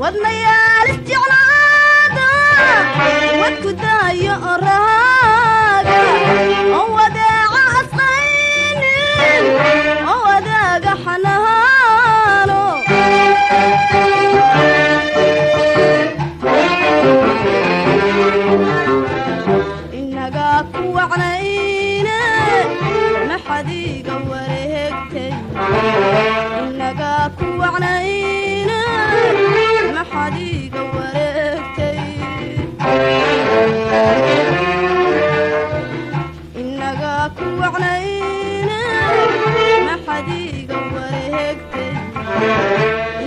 Wadnayaal isjeclaada, wadku daayo oo raaga, oo wadeeca asqaynin, oo wadaaga xanaano. Inagaa ku wacnayne, maxadiiga wareegtay? Inagaa ku wacnayne, maxadiiga wareegtay? Inagaa ku wacnayne, maxadiiga wareegtay?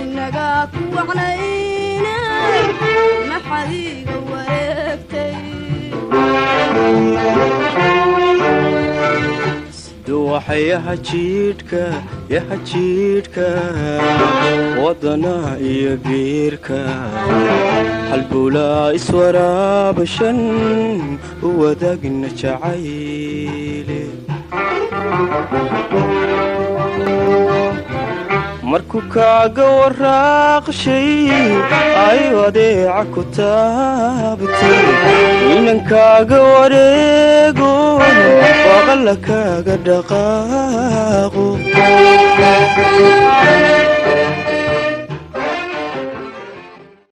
Inagaa ku wacnayne, maxadiiga wareegtay? Duwaxa yaha jiidhka, yaha jiidhka, wadana iyo biirka, halbulaa iswaraabashan u wadaagna jacayle. Markuu kaaga waraaqshay ay adeeca ku taabtay, inankaaga wareego, waqalla kaaga dhaqaaqo.